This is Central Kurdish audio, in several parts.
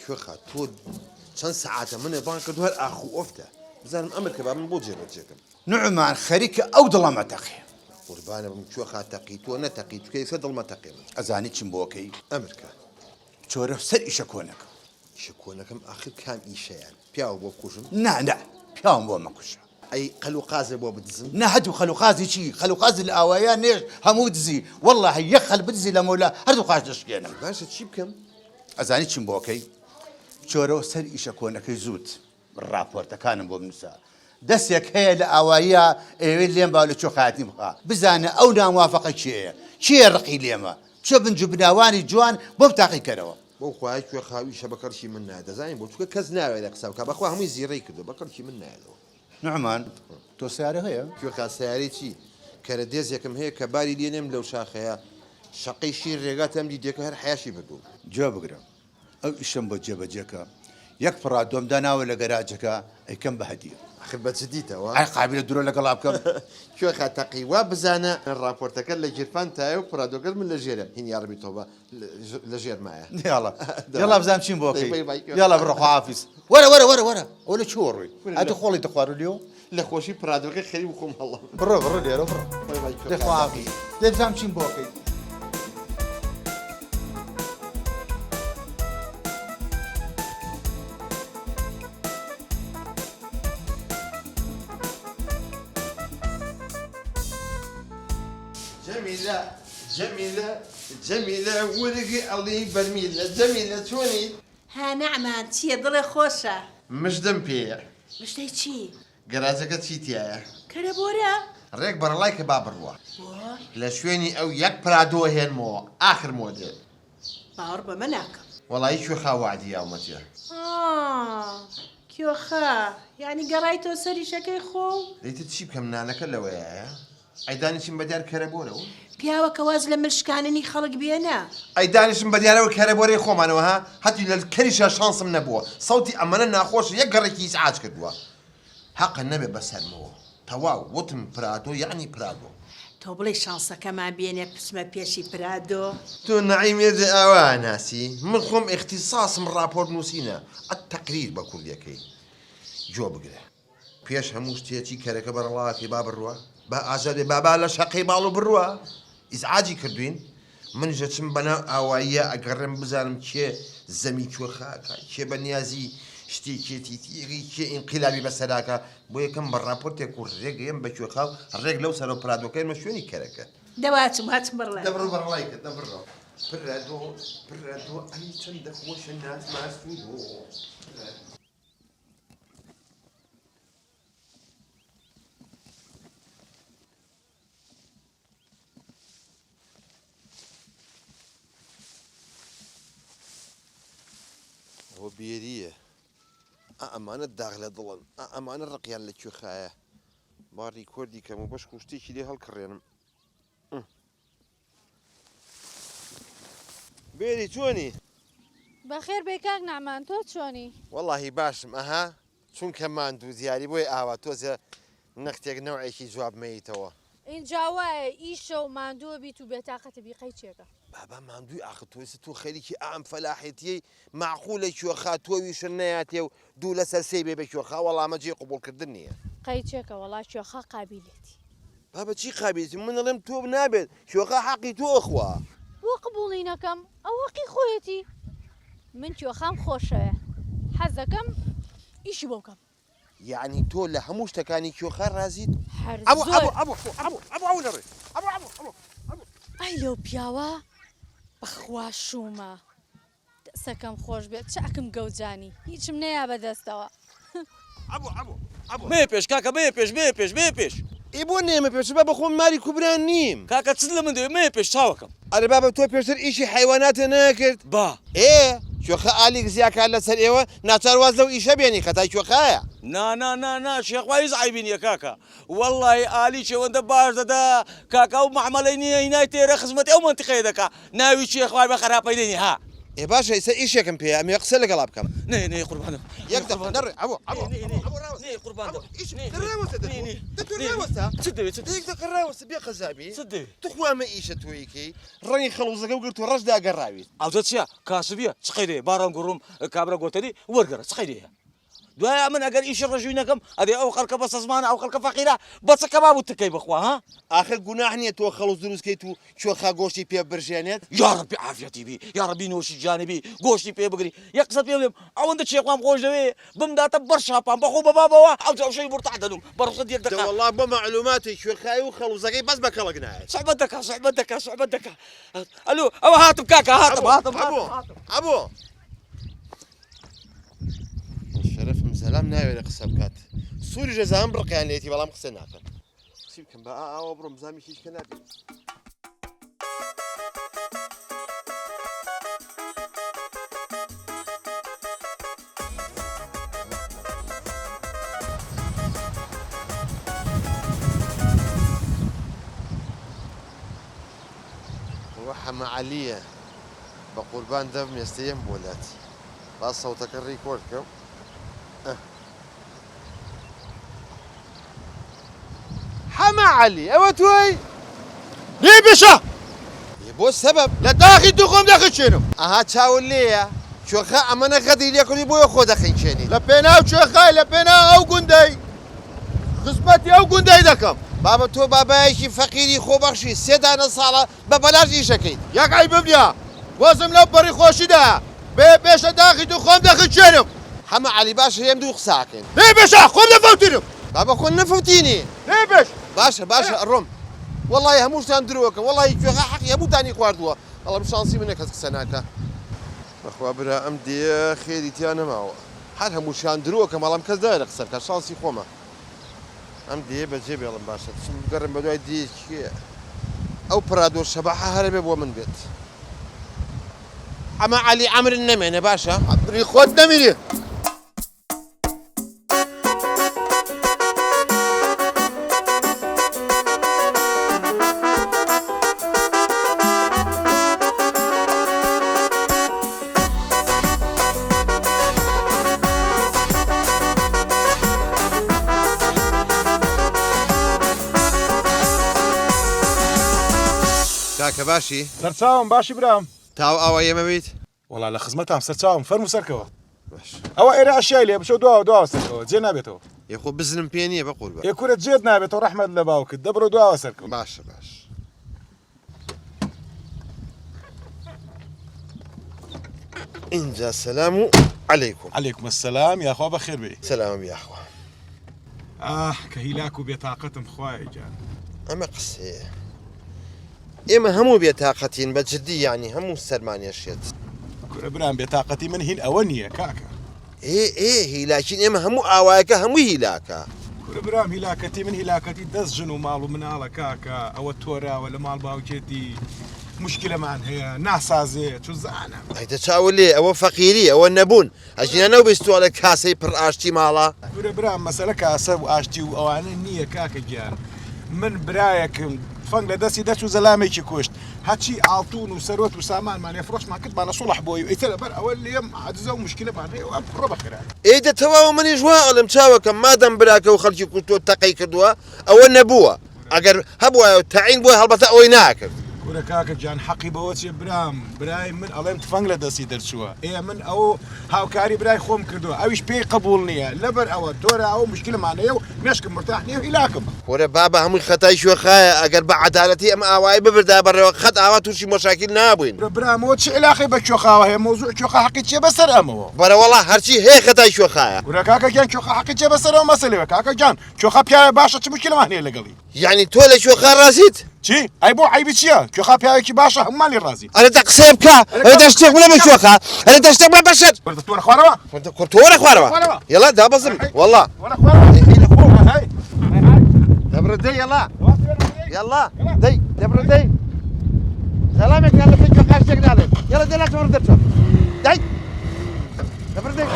کوێخا تۆ چەند سەعاتە منێ بانگ کردو هەر ئاخ و ئۆفتە بزانم ئەمر کە با من بۆ جێبەجێکەم. نوعمان خەریکە ئەو دڵەمە تەقێ. قوربانە بم کوێخا تەقی تۆ نەتەقی چونکە ئێستا دڵمە تەقێ من. ئەزانی چیم بۆ کەی؟ ئەمر کە. بچۆرە سەر ئیشە کۆنەکەم. ئیشە کۆنەکەم ئاخر کام ئیشەیان؟ پیاو بۆ بکوژم؟ نا نا پیاوم بۆ مەکوژە. ئەی قەل و قازێ بۆ بدزم؟ نا هەردوو خەل و قازی چی؟ خەل و قازی لە ئاواییا نێشت هەموو دزی وەڵڵاهی یەک خەل بدزی لەمەولا هەردوو قاچ دەشکێنم. باشە چی بکەم؟ ئەزانی چیم بۆ کەی؟ بچۆرەوە سەر ئیشە کۆنەکەی زووت ڕاپۆرتەکانم بۆ بنووسە. دەسێک هەیە لە ئاواییا ئەیەوێت لێم با و لە چۆخایەتیم بخا. بزانە ئەو ناموافەقە کێیە؟ کێیە ڕقی لێمە؟ بچۆ بنج و بناوانی جوان بۆم تاقی کەرەوە. بەو خوایە کوێخا و ئیشە بە کەڵکی من نایە دەزانی بۆ چونکە کەس ناوێرێ قسە بکا بەخوا هەمووی زیڕەی کردوە بە کەڵکی من نایەتەوە. نوعمان تۆ سەیارە هەیە؟ کوێخا سەیارەی چی؟ کەرە دێزێکم هەیە کە باری لێ نێم لەو شاخەیە شەقەی شیر رێگا تەم دی دێکە هەر حەیاشی بردووم. گوێ بگرە ئەو ئیشەم بۆ جێبەجێ کە یەک پڕادۆم داناوە لە گەراجەکە ئەیکەم بە هەدیە. ئاخر بە جدیتەوە؟ ئەی قابیلە درۆ لەگەڵا بکەم؟ کوێخا تەقی وا بزانە ڕاپۆرتەکە لە گیرفانتایە و پڕادۆکەش من لە ژێرم هین یاڕەبی تۆبە لە ژێر مایە. یاڵا یاڵا بزانم چیم بۆ کەی یاڵا بڕۆ خواحافیز وەرە وەرە وەرە وەرە ئەوە لە کوێوە ڕۆی ئەتو خۆڵی دەخوارد لێو لە خۆشی پرادۆکە خەریب خۆم هەڵم بڕۆ بڕۆ لێرە بڕۆ دەی خواحافیز دەی بزانم چیم بۆ کەی. جەمیلە جەمیلە جەمیلە ورگ ئەڵی بەرمیلە جەمیلە چۆنی؟ ها نەعمان چییە دڵێ خۆشە؟ مژدەم پێیە. مژدەی چی؟ گەراجەکە چی تیایە؟ کەرە بۆرە؟ ڕێک بەڕەڵای کە با بڕوا. بۆ؟ لە شوێنی ئەو یەک پرادۆ هێنمەوە ئاخر مۆدێل. باوەڕ بەمە ناکەم. وەڵایی کوێخا وەعدی یاومەتێ. ئا کوێخا یانی گەڕایتەوە سەر ئیشەکەی خۆو؟ دەی تر چی بکەم نانەکە لەوەیایە. ئەی دانیشم بە دیار کەرەبۆرەوە؟ پیاوەکە واز لە مل شکاننی خەڵک بێنە. ئەی دانیشم بە دیارەوە کەرەبۆرەی خۆمانەوە ها؟ هەتیو لە کەریشا شانسم نەبووە سەوتی ئەمەنە ناخۆشە یەک گەڕێکی ئیزعاج کردووە هەقە نەبێ بەسەرمەوە تەواو وتم پرادۆ یەعنی پرادۆ. تۆ بڵێی شانسەکەمان بێنێ بچمە پێشی پرادۆ؟ تۆ نەعیم مێردی ئاوا ئەناسی؟ من خۆم ئیختیساسم ڕاپۆرت نووسینە، التقریر بە کوردیەکەی. گۆ بگرە. پێش هەموو شتێکی کەرەکە بەرەڵاکەی با بڕوا با ئازاد بێ با با لە شەقەی ماڵ و بڕوا ئیزعاجی کردوین منیش ئەچم بەناو ئاواییە ئەگەڕێم بزانم کێ زەمی کوێخاکە کێ بە نیازی شتێکێتی تیغی کێ ئینقیلابی بەسەراکە بۆ یەکەم بە ڕاپۆرتێک و ڕێگەیەم بە کوێخا و ڕێک لەو سەرەوە پرادۆکەیمە شوێنی کەرەکە. دە واچم واچم بەڕڵای. دە بڕۆ بەڕڵای کە دە بڕۆ پرادۆ پرادۆ ئەی چەندە خۆشە ناز ماسوودۆ پرادۆ. ئەوە بێرییە ئا ئەمانە داغ لە دڵن ئا ئەمانە ڕقیان لە کوێخایە با ڕیکۆردی کەم و بەشک و شتێکی لێ هەڵکڕێنم بێری چۆنی؟ بەخێر بێی کاک نەعمان تۆ چۆنی؟ وەڵاهی باشم ئەها چونکە ماندوو دیاری بۆیە ئاوا تۆزێ نەختێک نەوعێکی جواب مەیتەوە. ئینجا وایە ئیشە و ماندووە بیت و بێتاقەتە بی قەی چێکە. بابا ماندووی ئاخر تۆ ئێستا تۆ خەریکی ئام فەلاحێتیەی مەعقولە کوێخا تۆویشت نەیاتێ و دوو لەسەر سێی بێ بە کوێخا وەڵا ئەمە جێی قبوڵ کردن نییە. قەی چێکە وەڵا کوێخا قابیلێتی. بابە چی قابیلێتی من ئەڵێم تۆ نابێت کوێخا حەقی تۆ ئەخوا. بۆ قبوڵی نەکەم ئەو هەقی خۆیەتی من کوێخام خۆشەوێ حەزەکەم ئیشی بۆ بکەم. یەعنی تۆ لە هەموو شتەکانی کوێخا ڕازیت؟ هەر ئەبۆ زۆر. ئەبۆ ئەبۆ ئەبۆ ئەبۆ ئەو لەڕێ ئەبۆ ئەبۆ ئەبۆ ئەبۆ. ئای لەو پیاوە بەخوا شومە. دەسەکەم خۆش بێت چاکم گەوجانی هیچم نەیا بەدەستەوە. عەبۆ عەبۆ عەبۆ. مەیە پێش کاکە مەیە پێش مەیە پێش مەیە پێش. ئێ بۆ نەیەمە پێش بابە خۆم ماری کوبرا نیم. کاکە چت لە من دەوێ مەیە پێش چاوەکەم. ئەرێ بابە تۆ پێشتر ئیشی حەیواناتت نەکرد؟ با. ئێ کوێخا ئالیک زیاکار لەسەر ئێوە ناچار واز لەو ئیشە بێنی خەتای کوێخایە. نا نا نا نا شێخوا هیچ عەیبی نیە کاکە وەڵڵاهی ئالیک ئەوەندە باش دەدا کاکە ئەو مەعمەلەی نیە هینای تێرە خزمەتی ئەو مەنتیقەیە دەکا ناوی چیە خوای بە خەراپەی نەینی ها. ئێ باشە ئیستا ئیشێکم پێیە ئەمەوێ قسە لەگەڵا بکەم. نێ نێ قوربانم. یەک دەقە نەڕێ عەبۆ عەبۆ نێ نێ عەبۆ ڕاوەستە. نێ قوربان عەبۆ دەبم. ئیش نێ دە ڕاوەستە دە نێ تۆ نێ دە تۆ نێ ڕاوەستە. چت دەوێ چت دە یەک دەقە ڕاوەستە بێ قەزابی. چت دەوێ؟ توخوا ئەمە ئیشە تۆیکەی ڕەنگی خەڵوزەکەم گرت و ڕەش داگەڕاویت. ئەوجە چیە کاسبیە چ قەیرەیە با ڕەنگ و ڕووم کابرا گۆتەری وەرگەڕە چ قەیرەیە دوایە من ئەگەر ئیشی ڕەژوی نەکەم ئەدێ ئەو خەڵکە بەسەزمانە ئەو خەڵکە فەقیرە بە چ کەباب و تکەی بخوا ها؟ ئاخر گوناح نیە تۆ خەڵوز دروست کەیت و کوێخا گۆشتی پێ برژێنێت؟ یاڕەبی عافیەتی بی یاڕەبی نۆشی جانی بی گۆشتی پێ بگری یەک قسەت پێ بڵێم ئەوەندە چێخوام خۆش دەوێ بمداتە بەر شاپان بەخۆ بە بابەوە ئەوجا ئەو شەوی مورتاح دەنوم بە ڕوخسەت یەک دە دەقە. وەڵا بۆ مەعلوماتی کوێخای و خەڵوزەکەی بەس بە کەڵک نایەت. سوحبەت دەکا سوحبەت دەکا سوحبەت دەکا ئەلو ئەوە هاتم کاکە هاتم عەبۆ هاتم عەبۆ هاتم هاتم. عەبۆ. شەرەفم زەلام ناوێرێ قسە بکات سووریش دەزانم ڕقیان لێتی بەڵام قسە ناکەن چی بکەم بە ئاوا بڕۆم بزانم هیچ کە نابێت. ئەوە حەمە عەلییە بە قوربان دەبم ئێستە یەم بۆ لات. با سەوتەکە ڕیکۆرد کەم ئە. حەمە عەلی ئەوە تۆی؟ نێ بێشە. ئێ بۆ سەبەب؟ لە داخی تو خۆم دەخنکێنم. ئەها چاوت لێیە کوێخا ئەمەنە غەدری لێ کردووی بۆیە خۆ دەخنکێنیت. لە پێناو کوێخای لە پێناو ئەو گوندەی خزمەتی ئەو گوندەی دەکەم. بابە تۆ بابایەکی فەقیری خۆبەخشی سێ دانە ساڵە بە بەلاش ئیشەکەیت. یەک عەیبم نیە وەزم لەو پەڕی خۆشیدایە بێ پێشە داخی تو خۆم دەخنکێنم. حەمە عەلی باشە یەم دوو قسە ئەکەین. نێ بێشە خۆم دەفەوتینم. بابە خۆ نەفەوتینی. نێ بێش. باشە باشە ئەڕۆم. وەڵاهی هەمووشتان درۆ ئەکەن وەڵاهی کوێخا حەقی هەمووتانی خواردووە بەڵام شانسی منە کەس قسە ناکا. بەخوا برا ئەم دێیە خێری تیا نەماوە هەر هەمووشیان درۆ ئەکەن بەڵام کەس ناوێرێ قسە بکات شانسی خۆمە. ئەم دێیە بەجێ بێڵم باشە بچم بگەڕێم بەدوای دێیەکی کێ ئەو پرادۆ شەبەحە هەرەبێ بۆ من بێت حەمە عەلی عەمرت نەمێنێ باشە. عەمری خۆت نەمیرێ. کاکە باشی؟ سەرچاوم باشی برام. تاو ئاوا ئێمە بیت؟ وەڵا لە خزمەتام سەرچاوم فەرموو سەرکەوە. باش. ئەوە ئێرە ئەشیای لێ بچۆ دواوە دواوە سەرکەوە جێ نابێتەوە. ئێ خۆ بزنم پێ نییە بەقوربان. ئێ کورە جێت نابێتەوە ڕەحمەت لە باوکت دە بڕۆ دواوە سەرکەوە. باشە باش. ئینجا سەلام و عەلەیکوم. عەلەیکوم السلام یاخوا بەخێر بێی. سەلامم یاخوا. ئاه کە هیلاک و بێتاقەتم خوایە گیان. ئەمە قسەیە ئێمە هەموو بێتاقەتین بە جدی یانی هەموو سەرمان ئێشێت. کورە برام بێتاقەتی من هین ئەوە نییە کاکە. ئێ ئێ هیلاکین ئێمە هەموو ئاوایەکە هەمووی هیلاکە. کورە برام هیلاکەتی من هیلاکەتی دەست ژن و ماڵ و مناڵە کاکە ئەوە تۆراوە لە ماڵ باوکێتی موشکیلەمان هەیە ناسازێ چوزانم. ئەی دە چاوت لێیە ئەوە فەقیری ئەوە نەبوون ئەگینا نەوبیستووە کاسەی پڕ ئاشتی ماڵە. کورە برام مەسەلە کاسە و ئاشتی و ئەوانە نییە کاکە گیان من برایەکم تفەنگ لە دەستی دەرچوو زەلامێکی کوشت هەرچی ئاڵتون و سەروەت و سامانمان هەیە فرۆشمان کردمان لە سوڵح بۆی و ئیتر لەبەر ئەوە لێم عاجزە و موشکیلەمان هەیە و ئەم کوڕە بە خێرایی. ئێ دە تەواوە منیش وا ئەڵێم چاوەکەم مادەم براکە و خەڵکی کوشتووە تەقەی کردووە ئەوە نەبووە ئەگەر هەبوایە و تەعین بوایە هەڵبەتە ئەوەی ناکرد. کورە کاکە گیان حەقی بەوە چیە برام برای من ئەڵێم تفەنگ لە دەستی دەرچووە ئێ من ئەو هاوکاری برای خۆم کردووە ئەویش پێی قبوڵ نییە لەبەر ئەوە تۆرە ئەو مشکلەمان هەیە و مێشکم مرتاح نییە و هیلاکم. کورە بابە هەمووی خەتای کوێخایە ئەگەر بە عەدالەتی ئەم ئاوایی ببردایە بەڕێوە قەت ئاوا توشی مەشاکیل نابووین. کورە برام ئەوە چ عیلاقەی بە کوێخاوە هەیە مەوزوع کوێخا حەقی چیە بەسەر ئەمەوە. بەرەوەڵا هەرچی هەیە خەتای کوێخایە. کورە کاکە گیان کوێخا حەقی چیە بەسەر ئەو مەسەلەوە کاکە گیان کوێخا پیاوێ باشە چ مشکیلەمان هەیە لەگەڵی. یەعنی تۆ لە کوێخا ڕازیت؟ چی؟ ئەی بۆ عەیبی چیە؟ کوێخا پیاوێکی باشە هەموومان لێی ڕازین. ئەرێ دە قسەیە بکە ئەرێ دە شتێک بڵێ بە کوێخا ئەرێ دە شتێک بڵێ بەشەر. کورە تۆ وەرە خوارەوە. کورە تۆ وەرە خوارەوە. یەڵا دابەزم وەڵا. وەرە خوارەوە. ئەی لە خۆ. دەبڕە دەی یەڵا. یەڵا دەی دەبڕە دەی. سەلامێکتان لەسەر کوێخا شتێک ناڵێ. یەڵا دەی لا چۆڕ دەرچۆ. دەی. دەبڕە دەی.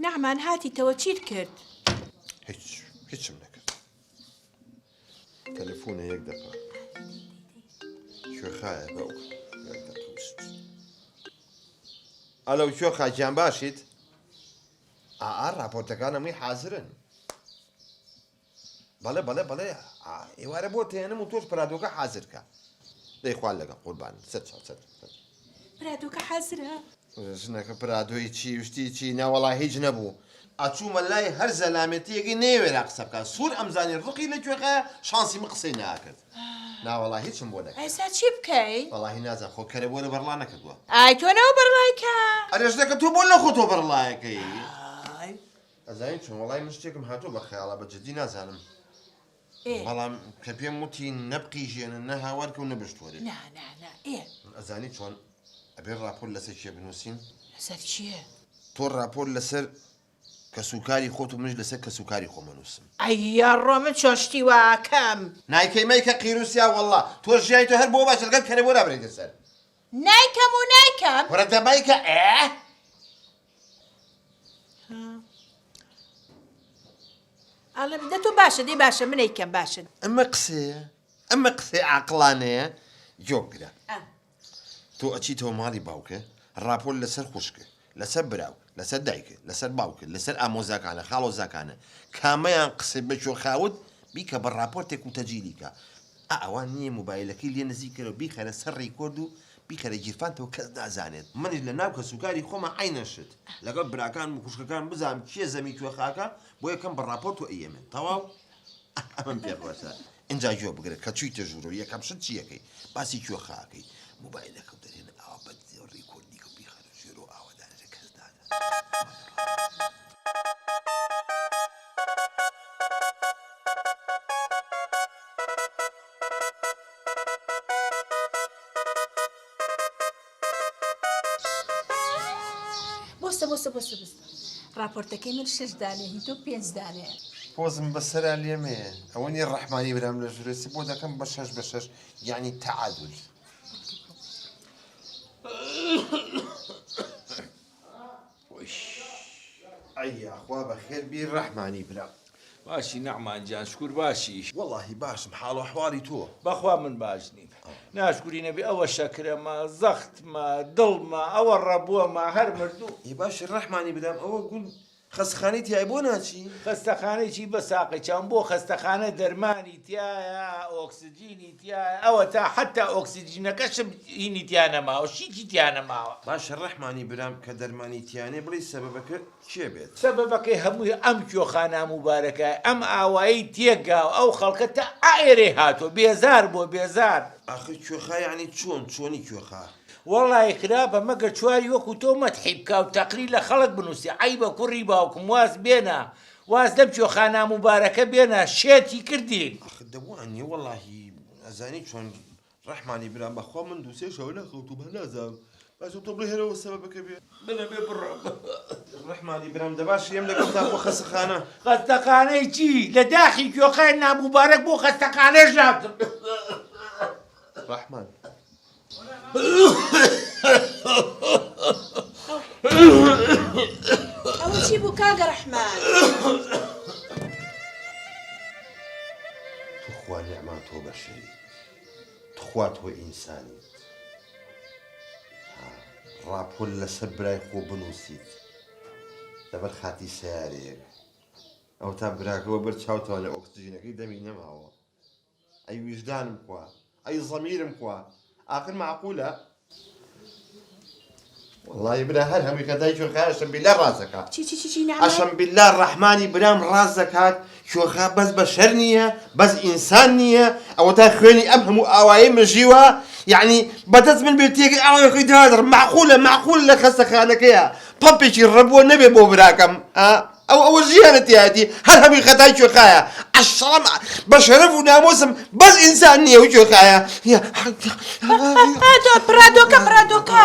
نەعمان هاتیتەوە چیت کرد؟ هیچ هیچم نەکرد تەلەفۆنە یەک دەقە کوێخایە بەو یەک دەقە وست. ئەلۆ کوێخا گیان باشیت؟ ئا ڕاپۆرتەکان هەمووی حازرن بەڵێ بەڵێ بەڵێ ئێوارە بۆ تێنم و تۆش پرادۆکە حازر کە دەی خوال لەگە قوربان سەر چاو سەر پرادۆکە حازرە ژنەکە پرادۆی چی شتی چی ناوەڵا هیچ نەبوو ئەچوومە لای هەر زەلامێتیەکی نەیەوێرا قسە بکات سوور ئەمزانی ڕقی لە کوێخایە شانسی من قسەی ناکرد ناوەڵا هیچم بۆ نەکرد ئێستا چی بکەی؟ وەڵاهی نازانم خۆ کەرە بۆ لە بەڕڵا نەکردووە ئای تۆ نەوە بەڕڵای کە ئەرێ ژنەکە تۆ بۆ لە خۆ تۆ بەڕڵایەکەی ئەزانی چۆن وەڵای من شتێکم هاتووە بە خەیاڵا بە جدی نازانم بەڵام کە پێم وتی نەبقیژێنە نە هاوارکە و نەبشتۆرێ نا نا نا ئێ ئەزانی چۆن ئەبێ ڕاپۆرت لەسەر کێ بنووسین؟ لەسەر کێ؟ تۆ ڕاپۆرت لەسەر کەسوکاری خۆت و منیش لەسەر کەسوکاری خۆم ئەنووسم. ئەی یاڕۆ من چۆن شتی وا ئەکەم؟ نایکەی مەیکە قیروسیا وەڵڵا تۆ ژیانی تۆ هەر بۆ باشە لەگەڵ کەرێ بۆ نابرێیتە سەر. نایکەم و نایکەم. کورە دە مەیکە ئێ. ئەڵێم دە تۆ باشە دەی باشە من ئەیکەم باشە. ئەمە قسەیە؟ ئەمە قسەی عاقڵانەیە؟ گوێ بگرە. تۆ ئەچیتەوە ماڵی باوکت ڕاپۆرت لەسەر خوشکت لەسەر براو لەسەر دایکت لەسەر باوکت لەسەر ئامۆزاکانە خاڵۆزاکانە کامەیان قسەی بە کوێخاوت بیکە بە ڕاپۆرتێک و تەجیلی کە ئا ئەوان نییە موبایلەکەی لێ نزیک کەرەوە بیخەرە سەر record و بیخەرە گیرفانتەوە کەس نازانێت منیش لە ناو کەسوکاری خۆما عەینەن شت لەگەڵ براکانم و خوشکەکانم بزانم کێ زەمی کوێخاکە بۆ یەکەم بە ڕاپۆرت و ئەیەمن تەواو ئەمەم پێ خۆشە ئینجا گوێ بگرە کە چویتە ژوورەوە یەکەم شت چی ئەکەی باسی کوێخا ئەکەی موبایلەکەو دەرێنە ئاوا بە record ی کە بیخەرە ژێرەوە ئاوا دانرێ کەس نادە بۆستە بۆستە بۆستە بۆستە ڕاپۆرتەکەی من شەش دانێ هی تۆ پێنج دانێ. پۆزم بەسەرا لێمەیە ئەوە نیە ڕەحمانی برام لە ژورێ سی بۆ دەکەم بە شەش بە شەش یەعنی تەعادول. ئەی یاخوا بەخێر بی ڕەحمانی برام. باشی نەعمان گیان شکور باشی. وەڵاهی باشم حاڵ و ئەحواڵی تۆ؟ بەخوا من باش نیم ناشکوری نەبی ئەوە شەکرەمە زەختمە دڵمە ئەوە ڕەبوەمە هەر مردوو. ئێ باشە ڕەحمانی برام ئەوە گوند خەستەخانەی تیایە بۆ ناچی؟ خەستەخانەی چی بە ساقی چاوم بۆ خەستەخانە دەرمانی تیایە ئۆکسجینی تیایە ئەوەتا حەتا ئۆکسجینەکەشم هینی تیا نەماوە شیکی تیا نەماوە. باشە ڕەحمانی برام کە دەرمانی تیانێ بڵێی سەبەبەکە کێ بێت؟ سەبەبەکەی هەمووی ئەم کوێخا ناموبارەکە ئەم ئاوایی تێکگاوە ئەو خەڵکە تا ئائێرەی هاتووە بێزار بووە بێزار. ئاخر کوێخا یەعنی چۆن چۆنی کوێخا؟ وەڵای خراپە مەگەر چواری وەکو تۆ مەدحی بکا و تەقریر لە خەڵک بنووسێ عەیبە کوڕی باوکم واز بێنە واز لەم کوێخا ناموبارەکە بێنە شێتی کردین. ئاخر دە وانیە وەڵاهی ئەزانی چۆن ڕەحمانی برام بەخوا من دوو سێ شەوە نەخەوتووم هەر نازانم باشە تۆ بڵێ هەرەوە سەبەبەکە بێ. من ئەبێ بڕۆم. ڕەحمانی برام دە باشە یەم لەگەڵتا بۆ خەسەخانە. خەستەخانەی چی؟ لە داخی کوێخای ناموبارەک بۆ خەستەخانەش ناچم. ڕەحمان. ئەوە چی بوو کاکە ڕەحمان؟ توخوا نیعمان تۆ بەشەریت تخوا تۆ ئینسانیت ها ڕاپۆل لەسەر برای خۆ بنووسیت لەبەر خاتی سەیارەیەک ئەوەتا براکەوە بەر چاوتانە ئۆکسجینەکەی دەمی نەماوە ئەی ویژدانم کوا ئەی زەمیرم کوا ئاخر مەعقولە وەڵی برا هەر هەمووی خەتای کوێخا ئەشەم بیلا ڕاست دەکات چی چی چی چی نعمان ئەشەم بیلا ڕەحمانی برام ڕاست دەکات کوێخا بەس بەشەر نییە بەس ئینسان نییە ئەوەتا خوێنی ئەم هەموو ئاوایی مژیوە یعنی بەدەست من بێت تێکی ئاوەکەی دادڕ معقولە معقول لە خەستەخانەکەیە پەمپێکی ڕەبووە نەبێ بۆ براکەم ئا ئەو ئەوە ژیانە تیایەتی هەر هەمووی خەتای کوێخایە عەشەڵەم بە شەرەف و ناموسم بەس ئینسان نییە و کوێخایە پرادۆکە پرادۆکە.